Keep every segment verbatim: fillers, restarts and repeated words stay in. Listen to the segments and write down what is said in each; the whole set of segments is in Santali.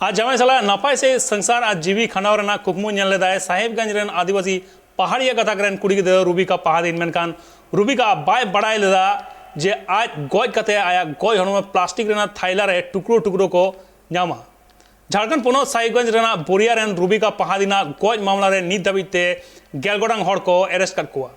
ᱟᱨ ᱡᱟᱶᱟᱭ ᱥᱟᱞᱟᱜ ᱱᱟᱯᱟᱭ ᱥᱮ ᱥᱚᱝᱥᱟᱨ ᱟᱨ ᱡᱤᱣᱤ ᱠᱷᱟᱸᱰᱟᱣ ᱨᱮᱱᱟᱜ ᱠᱩᱠᱢᱩ ᱧᱮᱞ ᱞᱮᱫᱟᱭ ᱥᱟᱦᱮᱵᱽᱜᱚᱸᱡᱽ ᱨᱮᱱ ᱟᱹᱫᱤᱵᱟᱹᱥᱤ ᱯᱟᱦᱟᱲᱤᱭᱟᱹ ᱜᱟᱛᱟᱠ ᱨᱮᱱ ᱠᱩᱲᱤ ᱜᱤᱫᱽᱨᱟᱹ ᱨᱩᱵᱤᱠᱟ ᱯᱟᱦᱟᱫᱤᱱ᱾ ᱢᱮᱱᱠᱷᱟᱱ ᱨᱩᱵᱤᱠᱟ ᱵᱟᱭ ᱵᱟᱲᱟᱭ ᱞᱮᱫᱟ ᱡᱮ ᱟᱡ ᱜᱚᱡ ᱠᱟᱛᱮ ᱟᱭᱟᱜ ᱜᱚᱡ ᱦᱚᱲᱢᱚ ᱯᱞᱟᱥᱴᱤᱠ ᱨᱮᱱᱟᱜ ᱛᱷᱟᱭᱞᱟ ᱨᱮ ᱴᱩᱠᱨᱳ ᱴᱩᱠᱨᱳ ᱠᱚ ᱧᱟᱢᱟ᱾ ᱡᱷᱟᱲᱠᱷᱚᱸᱰ ᱯᱚᱱᱚᱛ ᱥᱟᱦᱮᱵᱽᱜᱚᱸᱡᱽ ᱨᱮᱱᱟᱜ ᱵᱳᱨᱤᱭᱟ ᱨᱮᱱ ᱨᱩᱵᱤᱠᱟ ᱯᱟᱦᱟᱫᱤᱱᱟᱜ ᱜᱚᱡ ᱢᱟᱢᱞᱟ ᱨᱮ ᱱᱤᱛ ᱫᱷᱟᱹᱵᱤᱡ ᱛᱮ ᱜᱮᱞ ᱜᱚᱴᱟᱝ ᱦᱚᱲ ᱠᱚ ᱮᱨᱮᱥᱴ ᱠᱟᱫ ᱠᱚᱣᱟ᱾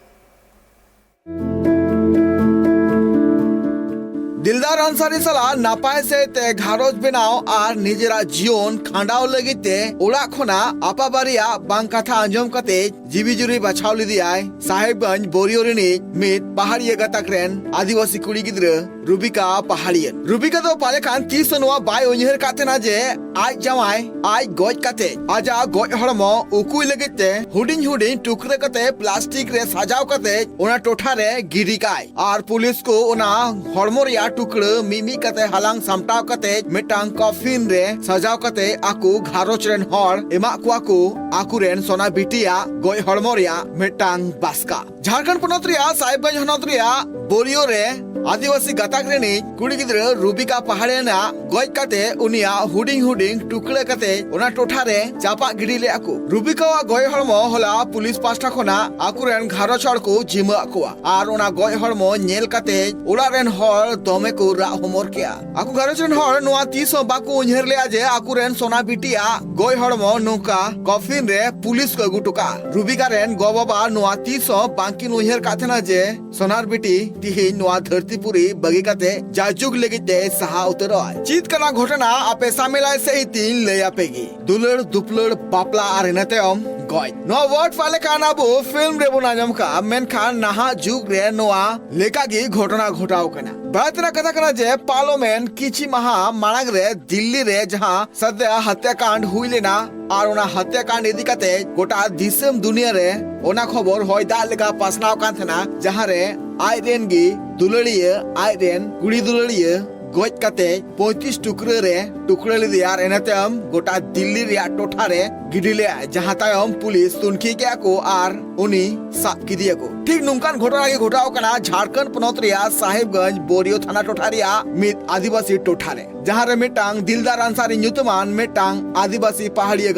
ᱫᱤᱞᱫᱟᱨ ᱟᱱᱥᱟᱨᱤ ᱥᱟᱞᱟᱜ ᱱᱟᱯᱟᱭ ᱥᱮᱫ ᱛᱮ ᱜᱷᱟᱨᱚᱸᱡᱽ ᱵᱮᱱᱟᱣ ᱟᱨ ᱱᱤᱡᱮᱨᱟᱜ ᱡᱤᱭᱚᱱ ᱠᱷᱟᱸᱰᱟᱣ ᱞᱟᱹᱜᱤᱫ ᱛᱮ ᱚᱲᱟᱜ ᱠᱷᱚᱱᱟᱜ ᱟᱯᱟ ᱵᱟᱨᱮᱭᱟᱜ ᱵᱟᱝ ᱠᱟᱛᱷᱟ ᱟᱸᱡᱚᱢ ᱠᱟᱛᱮ ᱡᱤᱣᱤ ᱡᱩᱨᱤ ᱵᱟᱪᱷᱟᱣ ᱞᱮᱫᱮᱭᱟᱭ ᱥᱟᱦᱮᱵᱽᱜᱚᱸᱡᱽ ᱵᱳᱨᱤᱭᱳ ᱨᱤᱱᱤᱡ ᱢᱤᱫ ᱯᱟᱦᱟᱲᱤᱭᱟᱹ ᱜᱟᱛᱟᱠ ᱨᱮᱱ ᱟᱹᱫᱤᱵᱟᱹᱥᱤ ᱠᱩᱲᱤ ᱜᱤᱫᱽᱨᱟᱹ ᱨᱩᱵᱤᱠᱟ ᱯᱟᱦᱟᱲᱤᱭᱟᱹ᱾ ᱨᱩᱵᱤᱠᱟ ᱫᱚ ᱯᱟᱞᱮ ᱠᱷᱟᱱ ᱛᱤᱥ ᱦᱚᱸ ᱱᱚᱣᱟ ᱵᱟᱭ ᱩᱭᱦᱟᱹᱨ ᱠᱟᱫ ᱛᱟᱦᱮᱱᱟ ᱡᱮ ᱟᱡ ᱡᱟᱶᱟᱭ ᱟᱡ ᱜᱚᱡ ᱠᱟᱛᱮ ᱟᱡᱟᱜ ᱜᱚᱡ ᱦᱚᱲᱢᱚ ᱩᱠᱩᱭ ᱞᱟᱹᱜᱤᱫ ᱛᱮ ᱦᱩᱰᱤᱧ ᱦᱩᱰᱤᱧ ᱴᱩᱠᱨᱟᱹ ᱠᱟᱛᱮ ᱯᱞᱟᱥᱴᱤᱠ ᱨᱮ ᱥᱟᱡᱟᱣ ᱠᱟᱛᱮ ᱚᱱᱟ ᱴᱚᱴᱷᱟ ᱨᱮ ᱜᱤᱰᱤ ᱠᱟᱭ᱾ ᱟᱨ ᱯᱩᱞᱤᱥ ᱠᱚ ᱚᱱᱟ ᱦᱚᱲᱢᱚ ᱨᱮᱭᱟᱜ ᱴᱩᱠᱲᱟᱹ ᱢᱤᱫ ᱢᱤᱫ ᱠᱟᱛᱮ ᱦᱟᱞᱟᱝ ᱥᱟᱢᱴᱟᱣ ᱠᱟᱛᱮ ᱢᱤᱫᱴᱟᱝ ᱠᱚᱯᱷᱤᱱ ᱨᱮ ᱥᱟᱡᱟᱣ ᱠᱟᱛᱮ ᱟᱠᱚ ᱜᱷᱟᱨᱚᱸᱡᱽ ᱨᱮᱱ ᱦᱚᱲ ᱮᱢᱟᱜ ᱠᱚᱣᱟ ᱠᱚ ᱟᱠᱚᱨᱮᱱ ᱥᱚᱱᱟ ᱵᱤᱴᱤᱭᱟᱜ ᱜᱚᱡ ᱦᱚᱲᱢᱚ ᱨᱮᱭᱟᱜ ᱢᱤᱫᱴᱟᱝ ᱵᱟᱥᱠᱟ᱾ ᱡᱷᱟᱲᱠᱷᱚᱸᱰ ᱯᱚᱱᱚᱛ ᱨᱮᱭᱟᱜ ᱥᱟᱦᱮᱵᱽᱜᱚᱸᱡᱽ ᱦᱚᱱᱚᱛ ᱨᱮᱭᱟᱜ ᱵᱳᱨᱤᱭᱳ ᱨᱮ ᱟᱹᱫᱤᱵᱟᱹᱥᱤ ᱜᱟᱛᱟᱠ ᱨᱤᱱᱤᱡ ᱠᱩᱲᱤ ᱜᱤᱫᱽᱨᱟᱹ ᱨᱩᱵᱤᱠᱟ ᱯᱟᱦᱟᱲᱤᱭᱟᱹ ᱜᱚᱡ ᱠᱟᱛᱮ ᱩᱱᱤᱭᱟᱜ ᱦᱩᱰᱤᱧ ᱦᱩᱰᱤᱧ ᱴᱩᱠᱲᱟᱹ ᱠᱟᱛᱮ ᱚᱱᱟ ᱴᱚᱴᱷᱟ ᱨᱮ ᱪᱟᱯᱟᱫ ᱜᱤᱰᱤ ᱞᱮᱫᱼᱟ ᱠᱚ᱾ ᱨᱩᱵᱤᱠᱟᱣᱟᱜ ᱜᱚᱡ ᱦᱚᱲᱢᱚ ᱦᱚᱞᱟ ᱯᱩᱞᱤᱥ ᱯᱟᱥᱴᱟ ᱠᱷᱚᱱᱟᱜ ᱟᱠᱚᱨᱮᱱ ᱜᱷᱟᱨᱚᱸᱡᱽ ᱦᱚᱲ ᱠᱚ ᱡᱤᱢᱟᱹ ᱟᱫ ᱠᱚᱣᱟ ᱟᱨ ᱚᱱᱟ ᱜᱚᱡ ᱦᱚᱲᱢᱚ ᱧᱮᱞ ᱠᱟᱛᱮ ᱚᱲᱟᱜ ᱨᱮᱱ ᱦᱚᱲ ᱫᱚᱢᱮ ᱠᱚ ᱨᱟᱜ ᱦᱚᱢᱚᱨ ᱠᱮᱜᱼᱟ᱾ ᱟᱠᱚ ᱜᱷᱟᱨᱚᱸᱡᱽ ᱨᱮᱱ ᱦᱚᱲ ᱱᱚᱣᱟ ᱛᱤᱥ ᱦᱚᱸ ᱵᱟᱠᱚ ᱩᱭᱦᱟᱹᱨ ᱞᱮᱜᱼᱟ ᱡᱮ ᱟᱠᱚᱨᱮᱱ ᱥᱚᱱᱟ ᱵᱤᱴᱤᱭᱟᱜ ᱜᱚᱡ ᱦᱚᱲᱢᱚ ᱱᱚᱝᱠᱟ ᱠᱚᱯᱷᱤᱱ ᱨᱮ ᱯᱩᱞᱤᱥ ᱠᱚ ᱟᱹᱜᱩ ᱦᱚᱴᱚ ᱠᱟᱜᱼᱟ᱾ ᱨᱩᱵᱤᱠᱟ ᱨᱮᱱ ᱜᱚ ᱵᱟᱵᱟ ᱱᱚᱣᱟ ᱛᱤᱥ ᱦᱚᱸ ᱵᱟᱝᱠᱤᱱ ᱩᱭᱦᱟᱹᱨ ᱠᱟᱫ ᱛᱟᱦᱮᱱᱟ ᱡᱮ ᱥᱚᱱᱟᱨ ᱵᱤᱴᱤ ᱛᱤᱦᱤᱧ ᱱᱚᱣᱟ ᱫᱷᱟᱹᱨᱛᱤ ᱯᱩᱨᱤ ᱵᱟᱹᱜᱤ ᱠᱟᱛᱮ ᱡᱟᱭᱡᱩᱜᱽ ᱞᱟᱹᱜᱤᱫ ᱛᱮ ᱥᱟᱦᱟ ᱩᱛᱟᱹᱨᱚᱜᱼᱟᱭ᱾ ᱪᱮᱫ ᱠᱟᱱᱟ ᱜᱷᱚᱴᱚᱱᱟ ᱟᱯᱮ ᱥᱟᱢᱮᱞᱟᱭ ᱥᱟᱹᱦᱤᱛ ᱤᱧ ᱞᱟᱹᱭ ᱟᱯᱮ ᱜᱮ᱾ ᱫᱩᱞᱟᱹᱲ ᱫᱩᱯᱞᱟᱹᱲ ᱵᱟᱯᱞᱟ ᱟᱨ ᱤᱱᱟᱹ ᱛᱟᱭᱚᱢ ᱜᱚᱡ᱾ ᱱᱚᱣᱟ ᱣᱟᱨᱰ ᱯᱟᱞᱮ ᱠᱷᱟᱱ ᱟᱵᱚ ᱯᱷᱤᱞᱢ ᱨᱮᱵᱚᱱ ᱟᱸᱡᱚᱢ ᱠᱟᱜᱼᱟ, ᱢᱮᱱᱠᱷᱟᱱ ᱱᱟᱦᱟᱜ ᱡᱩᱜᱽ ᱨᱮ ᱱᱚᱣᱟ ᱞᱮᱠᱟ ᱜᱮ ᱜᱷᱚᱴᱚᱱᱟ ᱜᱷᱚᱴᱟᱣ ᱠᱟᱱᱟ᱾ ᱵᱟᱲᱟᱭ ᱛᱮᱱᱟᱜ ᱠᱟᱛᱷᱟ ᱠᱟᱱᱟ ᱡᱮ ᱯᱟᱨᱞᱟᱢᱮᱱᱴ ᱠᱤᱪᱷᱤ ᱢᱟᱦᱟ ᱢᱟᱲᱟᱝ ᱨᱮ ᱫᱤᱞᱞᱤ ᱨᱮ ᱡᱟᱦᱟᱸ ᱥᱟᱫᱟ ᱦᱚᱛᱭᱟᱠᱟᱸᱰ ᱦᱩᱭ ᱞᱮᱱᱟ ᱟᱨ ᱚᱱᱟ ᱦᱚᱛᱭᱟᱠᱟᱸᱰ ᱤᱫᱤ ᱠᱟᱛᱮ ᱜᱚᱴᱟ ᱫᱤᱥᱚᱢ ᱫᱩᱱᱤᱭᱟᱹ ᱨᱮ ᱚᱱᱟ ᱠᱷᱚᱵᱚᱨ ᱦᱚᱭ ᱫᱟᱜ ᱞᱮᱠᱟ ᱯᱟᱥᱱᱟᱣ ᱠᱟᱱ ᱛᱟᱦᱮᱱᱟ, ᱡᱟᱦᱟᱸ ᱨᱮ ᱟᱡ ᱨᱮᱱ ᱜᱮ ᱫᱩᱞᱟᱹᱲᱤᱭᱟᱹ, ᱟᱡ ᱨᱮᱱ ᱠᱩᱲᱤ ᱫᱩᱞᱟᱹᱲᱤᱭᱟᱹ ᱜᱚᱡ ᱠᱟᱛᱮ ᱯᱚᱸᱭᱛᱨᱤᱥ ᱴᱩᱠᱨᱟᱹ ᱨᱮ ᱴᱩᱠᱲᱟᱹ ᱞᱮᱫᱮᱭᱟ ᱟᱨ ᱤᱱᱟᱹ ᱛᱟᱭᱚᱢ ᱜᱚᱴᱟ ᱫᱤᱞᱞᱤ ᱨᱮᱭᱟᱜ ᱴᱚᱴᱷᱟ ᱨᱮ ᱜᱤᱰᱤ ᱞᱮᱫᱟᱭ, ᱡᱟᱦᱟᱸ ᱛᱟᱭᱚᱢ ᱯᱩᱞᱤᱥ ᱛᱩᱱᱠᱷᱤ ᱠᱮᱫᱟ ᱠᱚ ᱟᱨ ᱩᱱᱤ ᱥᱟᱵ ᱠᱮᱫᱮᱭᱟ ᱠᱚ᱾ ᱴᱷᱤᱠ ᱱᱚᱝᱠᱟᱱ ᱜᱷᱚᱴᱚᱱᱟ ᱜᱮ ᱜᱷᱚᱴᱟᱣ ᱠᱟᱱᱟ ᱡᱷᱟᱲᱠᱷᱚᱸᱰ ᱯᱚᱱᱚᱛ ᱨᱮᱭᱟᱜ ᱥᱟᱦᱮᱵᱽᱜᱚᱸᱡᱽ ᱵᱳᱨᱤᱭᱳ ᱛᱷᱟᱱᱟ ᱴᱚᱴᱷᱟ ᱨᱮᱭᱟᱜ ᱢᱤᱫ ᱟᱹᱫᱤᱵᱟᱹᱥᱤ ᱴᱚᱴᱷᱟ ᱨᱮ, ᱡᱟᱦᱟᱸ ᱨᱮ ᱢᱤᱫᱴᱟᱝ ᱫᱤᱞᱫᱟᱨ ᱟᱱᱥᱟᱨᱤ ᱧᱩᱛᱩᱢᱟᱱ ᱢᱤᱫᱴᱟᱝ ᱟᱹᱫᱤᱵᱟᱹᱥᱤ ᱯᱟᱦᱟᱲᱤᱭᱟᱹ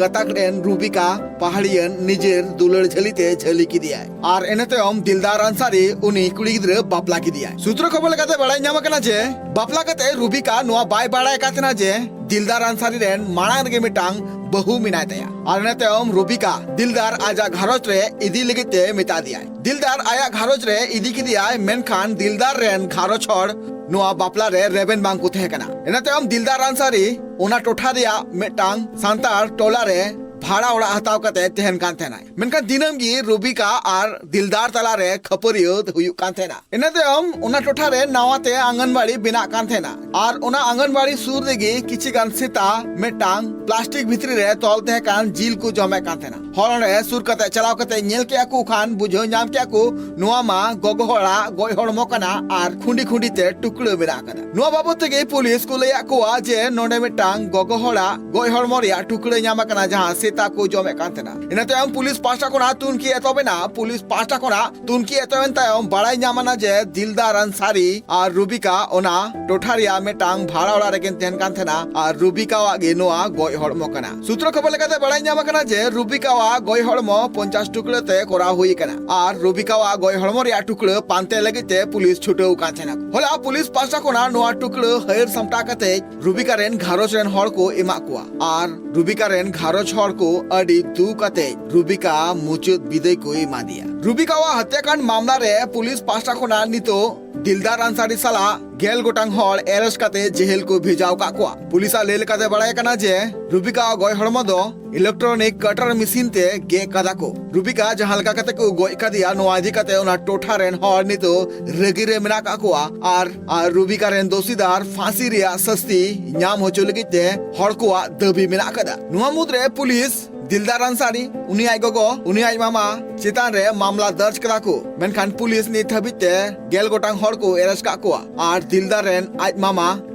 ᱜᱟᱛᱟᱠ ᱨᱮᱱ ᱨᱩᱵᱤᱠᱟ ᱯᱟᱦᱟᱲᱤᱭᱟᱹ ᱱᱤᱡᱮᱨ ᱫᱩᱞᱟᱹᱲ ᱡᱷᱟᱹᱞᱤ ᱛᱮ ᱡᱷᱟᱹᱞᱤ ᱠᱮᱫᱮᱭᱟᱭ ᱟᱨ ᱤᱱᱟᱹ ᱛᱟᱭᱚᱢ ᱫᱤᱞᱫᱟᱨ ᱟᱱᱥᱟᱨᱤ ᱩᱱᱤ ᱠᱩᱲᱤ ᱜᱤᱫᱽᱨᱟᱹ ᱵᱟᱯᱞᱟ ᱠᱮᱫᱮᱭᱟᱭ᱾ ᱥᱩᱛᱨᱚ ᱠᱷᱚᱵᱚᱨ ᱞᱮᱠᱟᱛᱮ ᱵᱟᱲᱟᱭ ᱧᱟᱢ ᱟᱠᱟᱱᱟ ᱡᱮ ᱵᱟᱯᱞᱟ ᱠᱟᱛᱮ ᱨᱩᱵᱤᱠᱟ ᱱᱚᱣᱟ ᱵᱟᱭ ᱵᱟᱲᱟᱭ ᱠᱟᱱ ᱛᱟᱦᱮᱱᱟ ᱡᱮ ᱫᱤᱞᱫᱟᱨ ᱟᱱᱥᱟᱨᱤ ᱨᱮᱱ ᱢᱟᱲᱟᱝ ᱨᱮᱜᱮ ᱢᱤᱫᱴᱟᱝ ᱵᱟᱹᱦᱩ ᱢᱮᱱᱟᱭ ᱛᱟᱭᱟ᱾ ᱟᱨ ᱤᱱᱟᱹ ᱛᱟᱭᱚᱢ ᱨᱩᱵᱤᱠᱟ ᱫᱤᱞᱫᱟᱨ ᱟᱡᱟᱜ ᱜᱷᱟᱨᱚᱸᱡᱽ ᱨᱮ ᱤᱫᱤ ᱞᱟᱹᱜᱤᱫ ᱛᱮ ᱢᱮᱛᱟ ᱫᱮᱭᱟᱭ᱾ ᱫᱤᱞᱫᱟᱨ ᱟᱭᱟᱜ ᱜᱷᱟᱨᱚᱸᱡᱽ ᱨᱮ ᱤᱫᱤ ᱠᱮᱫᱮᱭᱟᱭ, ᱢᱮᱱᱠᱷᱟᱱ ᱫᱤᱞᱫᱟᱨ ᱨᱮᱱ ᱜᱷᱟᱨᱚᱸᱡᱽ ᱦᱚᱲ ᱱᱚᱣᱟ ᱵᱟᱯᱞᱟ ᱨᱮ ᱨᱮᱵᱮᱱ ᱵᱟᱝ ᱠᱚ ᱛᱟᱦᱮᱸ ᱠᱟᱱᱟ᱾ ᱤᱱᱟᱹ ᱛᱟᱭᱚᱢ ᱫᱤᱞᱫᱟᱨ ᱟᱱᱥᱟᱨᱤ ᱚᱱᱟ ᱴᱚᱴᱷᱟ ᱨᱮᱭᱟᱜ ᱢᱤᱫᱴᱟᱝ ᱥᱟᱱᱛᱟᱲ ᱴᱚᱞᱟ ᱨᱮ ᱵᱷᱟᱲᱟ ᱚᱲᱟᱜ ᱦᱟᱛᱟᱣ ᱠᱟᱛᱮ ᱛᱟᱦᱮᱱ ᱠᱟᱱ ᱛᱟᱦᱮᱱᱟᱭ᱾ ᱢᱮᱱᱠᱷᱟᱱ ᱫᱤᱱᱟᱹᱢ ᱜᱮ ᱨᱩᱵᱤᱠᱟ ᱟᱨ ᱫᱤᱞᱫᱟᱨ ᱛᱟᱞᱟᱨᱮ ᱠᱷᱟᱹᱯᱟᱹᱨᱤᱭᱟᱹ ᱦᱩᱭᱩᱜ ᱠᱟᱱ ᱛᱟᱦᱮᱱᱟ᱾ ᱤᱱᱟᱹ ᱛᱟᱭᱚᱢ ᱚᱱᱟ ᱴᱚᱴᱷᱟ ᱨᱮ ᱱᱟᱣᱟ ᱛᱮ ᱟᱝᱜᱟᱱᱵᱟᱲᱤ ᱵᱮᱱᱟᱜ ᱠᱟᱱ ᱛᱟᱦᱮᱱᱟ ᱟᱨ ᱚᱱᱟ ᱟᱝᱜᱟᱱᱵᱟᱲᱤ ᱥᱩᱨ ᱨᱮᱜᱮ ᱠᱤᱪᱷᱤ ᱜᱟᱱ ᱥᱮᱛᱟ ᱢᱤᱫᱴᱟᱝ ᱯᱞᱟᱥᱴᱤᱠ ᱵᱷᱤᱛᱨᱤ ᱨᱮ ᱛᱚᱞ ᱛᱟᱦᱮᱸ ᱠᱟᱱ ᱡᱤᱞ ᱠᱚ ᱡᱚᱢᱮᱫ ᱠᱟᱱ ᱛᱟᱦᱮᱱᱟ᱾ ᱦᱚᱲ ᱚᱸᱰᱮ ᱥᱩᱨ ᱠᱟᱛᱮ ᱪᱟᱞᱟᱣ ᱠᱟᱛᱮ ᱧᱮᱞ ᱠᱮᱜᱼᱟ ᱠᱚ ᱠᱷᱟᱱ ᱵᱩᱡᱷᱟᱹᱣ ᱧᱟᱢ ᱠᱮᱜᱼᱟ ᱠᱚ ᱱᱚᱣᱟ ᱢᱟ ᱜᱚᱜᱚ ᱦᱚᱲᱟᱜ ᱜᱚᱡ ᱦᱚᱲᱢᱚ ᱠᱟᱱᱟ ᱟᱨ ᱠᱷᱩᱸᱰᱤ ᱠᱷᱩᱸᱰᱤ ᱛᱮ ᱴᱩᱠᱲᱟᱹ ᱢᱮᱱᱟᱜ ᱟᱠᱟᱫᱟ᱾ ᱱᱚᱣᱟ ᱵᱟᱵᱚᱫ ᱛᱮᱜᱮ ᱯᱩᱞᱤᱥ ᱠᱚ ᱞᱟᱹᱭᱟᱫ ᱠᱚᱣᱟ ᱡᱮ ᱱᱚᱰᱮ ᱢᱤᱫᱴᱟᱝ ᱜᱚᱜᱚ ᱦᱚᱲᱟᱜ ᱜᱚᱡ ᱦᱚᱲᱢᱚ ᱨᱮᱭᱟᱜ ᱴᱩᱠᱲᱟᱹ ᱧᱟᱢ ᱟᱠᱟᱱᱟ, ᱡᱟᱦᱟᱸ ᱥᱮᱛᱟ ᱠᱚ ᱡᱚᱢᱮᱫ ᱠᱟᱱ ᱛᱟᱦᱮᱱᱟ᱾ ᱤᱱᱟᱹ ᱛᱟᱭᱚᱢ ᱯᱩᱞᱤᱥ ᱯᱟᱦᱴᱟ ᱠᱷᱚᱱᱟᱜ ᱛᱩᱱᱠᱷᱤ ᱮᱛᱚᱦᱚᱵ ᱮᱱᱟ᱾ ᱯᱩᱞᱤᱥ ᱯᱟᱦᱴᱟ ᱠᱷᱚᱱᱟᱜ ᱛᱩᱱᱠᱷᱤ ᱮᱛᱚᱦᱚᱵ ᱮᱱ ᱛᱟᱭᱚᱢ ᱵᱟᱲᱟᱭ ᱧᱟᱢ ᱮᱱᱟ ᱡᱮ ᱫᱤᱞᱫᱟᱨ ᱟᱱᱥᱟᱨᱤ ᱟᱨ ᱨᱩᱵᱤᱠᱟ ᱚᱱᱟ ᱴᱚᱴᱷᱟ ᱨᱮᱭᱟᱜ ᱢᱤᱫᱴᱟᱝ ᱵᱷᱟᱲᱟ ᱚᱲᱟᱜ ᱨᱮᱠᱤᱱ ᱛᱟᱦᱮᱱ ᱠᱟᱱ ᱛᱟᱦᱮᱱᱟ ᱟᱨ ᱨᱩᱵᱤᱠᱟᱣᱟᱜ ᱜᱮ ᱱᱚᱣᱟ ᱜᱚᱡ ᱦᱚᱲᱢᱚ ᱠᱟᱱᱟ᱾ ᱥᱩᱛᱨᱚ ᱠᱷᱚᱵᱚᱨ ᱞᱮᱠᱟᱛᱮ ᱵᱟᱲᱟᱭ ᱧᱟᱢ ᱟᱠᱟᱱᱟ ᱡᱮ ᱨᱩᱵᱤᱠᱟᱣᱟᱜ ᱜᱚᱡ ᱦᱚᱲᱢᱚ ᱯᱚᱧᱪᱟᱥ ᱴᱩᱠᱲᱟᱹ ᱛᱮ ᱠᱚᱨᱟᱣ ᱦᱩᱭ ᱟᱠᱟᱱᱟ ᱟᱨ ᱨᱩᱵᱤᱠᱟᱣᱟᱜ ᱜᱚᱡ ᱦᱚᱲᱢᱚ ᱨᱮᱭᱟᱜ ᱴᱩᱠᱲᱟᱹ ᱯᱟᱱᱛᱮ ᱞᱟᱹᱜᱤᱫ ᱛᱮ ᱯᱩᱞᱤᱥ ᱪᱷᱩᱴᱟᱹᱣ ᱟᱠᱟᱱ ᱛᱟᱦᱮᱱᱟ᱾ ᱦᱚᱞᱟ ᱯᱩᱞᱤᱥ ᱯᱟᱦᱴᱟ ᱠᱷᱚᱱᱟᱜ ᱱᱚᱣᱟ ᱴᱩᱠᱲᱟᱹ ᱦᱟᱹᱨ ᱥᱟᱢᱴᱟᱣ ᱠᱟᱛᱮ ᱨᱩᱵᱤᱠᱟ ᱨᱮᱱ ᱜᱷᱟᱨᱚᱸᱡᱽ ᱨᱮᱱ ᱦᱚᱲ ᱠᱚ ᱮᱢᱟᱜ ᱠᱚᱣᱟ ᱟᱨ ᱨᱩᱵᱤᱠᱟ ᱨᱮᱱ ᱜᱷᱟᱨᱚᱸᱡᱽ ᱦᱚᱲ ᱠᱚ ᱟᱹᱰᱤ ᱫᱩᱠ ᱟᱛᱮ ᱨᱩᱵᱤᱠᱟ ᱢᱩᱪᱟᱹᱫ ᱵᱤᱫᱟᱹᱭ ᱠᱚ ᱮᱢᱟ ᱫᱮᱭᱟ᱾ ᱨᱩᱵᱤᱠᱟᱣᱟᱜ ᱦᱚᱛᱭᱟᱠᱟᱸᱰ ᱢᱟᱢᱞᱟ ᱨᱮ ᱯᱩᱞᱤᱥ ᱯᱟᱦᱴᱟ ᱠᱷᱚᱱᱟᱜ ᱱᱤᱛᱚᱜ ᱫᱤᱞᱫᱟᱨ ᱟᱱᱥᱟᱨᱤ ᱥᱟᱞᱟᱜ ᱜᱮᱞ ᱜᱚᱴᱟᱝ ᱦᱚᱲ ᱮᱨᱮᱥᱴ ᱠᱟᱛᱮ ᱡᱮᱦᱮᱞ ᱠᱚ ᱵᱷᱮᱡᱟᱣ ᱟᱠᱟᱫ ᱠᱚᱣᱟ᱾ ᱯᱩᱞᱤᱥᱟᱜ ᱞᱟᱹᱭ ᱞᱮᱠᱟᱛᱮ ᱵᱟᱲᱟᱭ ᱠᱟᱱᱟ ᱡᱮ ᱨᱩᱵᱤᱠᱟᱣᱟᱜ ᱜᱚᱡ ᱦᱚᱲᱢᱚ ᱫᱚ ᱤᱞᱮᱠᱴᱨᱚᱱᱤᱠ ᱠᱟᱴᱟᱨ ᱢᱮᱥᱤᱱ ᱛᱮ ᱜᱮᱫ ᱠᱟᱫᱟ ᱠᱚ᱾ ᱨᱩᱵᱤᱠᱟ ᱡᱟᱦᱟᱸ ᱞᱮᱠᱟ ᱠᱟᱛᱮ ᱠᱚ ᱜᱚᱡ ᱠᱟᱫᱮᱭᱟ, ᱱᱚᱣᱟ ᱤᱫᱤ ᱠᱟᱛᱮ ᱚᱱᱟ ᱴᱚᱴᱷᱟ ᱨᱮᱱ ᱦᱚᱲ ᱱᱤᱛᱚᱜ ᱨᱟᱹᱜᱤ ᱨᱮ ᱢᱮᱱᱟᱜ ᱟᱠᱟᱫ ᱠᱚᱣᱟ ᱟᱨ, ᱟᱨ ᱨᱩᱵᱤᱠᱟ ᱨᱮᱱ ᱫᱳᱥᱤᱫᱟᱨ ᱯᱷᱟᱸᱥᱤ ᱨᱮᱭᱟᱜ ᱥᱟᱹᱥᱛᱤ ᱧᱟᱢ ᱦᱚᱪᱚ ᱞᱟᱹᱜᱤᱫ ᱛᱮ ᱦᱚᱲ ᱠᱚᱣᱟᱜ ᱫᱟᱹᱵᱤ ᱢᱮᱱᱟᱜ ᱟᱠᱟᱫᱟ᱾ ᱱᱚᱣᱟ ᱢᱩᱫᱽᱨᱮ ᱯᱩᱞᱤᱥ ᱫᱤᱞᱫᱟᱨ ᱟᱱᱥᱟᱨᱤ, ᱩᱱᱤ ᱟᱡ ᱜᱚᱜᱚ, ᱩᱱᱤ ᱟᱡ ᱢᱟᱢᱟ ᱪᱮᱛᱟᱱ ᱨᱮ ᱢᱟᱢᱞᱟ ᱫᱚᱨᱡᱽ ᱠᱟᱫᱟ ᱠᱚ, ᱢᱮᱱᱠᱷᱟᱱ ᱯᱩᱞᱤᱥ ᱱᱤᱛ ᱦᱟᱹᱵᱤᱡ ᱛᱮ ᱜᱮᱞ ᱜᱚᱴᱟᱝ ᱦᱚᱲ ᱠᱚ ᱮᱨᱮᱥᱴ ᱠᱟᱜ ᱠᱚᱣᱟ ᱟᱨ ᱫᱤᱞᱫᱟᱨ ᱨᱮᱱ ᱟᱡ ᱢᱟᱢᱟ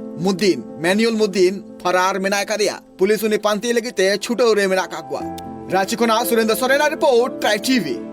ᱢᱩᱫᱤᱱ, ᱢᱮᱱᱩᱭᱮᱞ ᱢᱩᱫᱤᱱ ᱯᱷᱟᱨᱟᱨ ᱢᱮᱱᱟᱭ ᱟᱠᱟᱫᱮᱭᱟ᱾ ᱯᱩᱞᱤᱥ ᱩᱱᱤ ᱯᱟᱱᱛᱮ ᱞᱟᱹᱜᱤᱫ ᱛᱮ ᱪᱷᱩᱴᱟᱹᱣ ᱨᱮ ᱢᱮᱱᱟᱜ ᱟᱠᱟᱫ ᱠᱚᱣᱟ᱾ ᱨᱟᱸᱪᱤ ᱠᱷᱚᱱᱟᱜ ᱥᱩᱨᱮᱱᱫᱨᱚ ᱥᱚᱨᱮᱱᱟᱜ ᱨᱤᱯᱳᱨᱴ, ᱴᱨᱟᱭ ᱴᱤᱵᱷᱤ᱾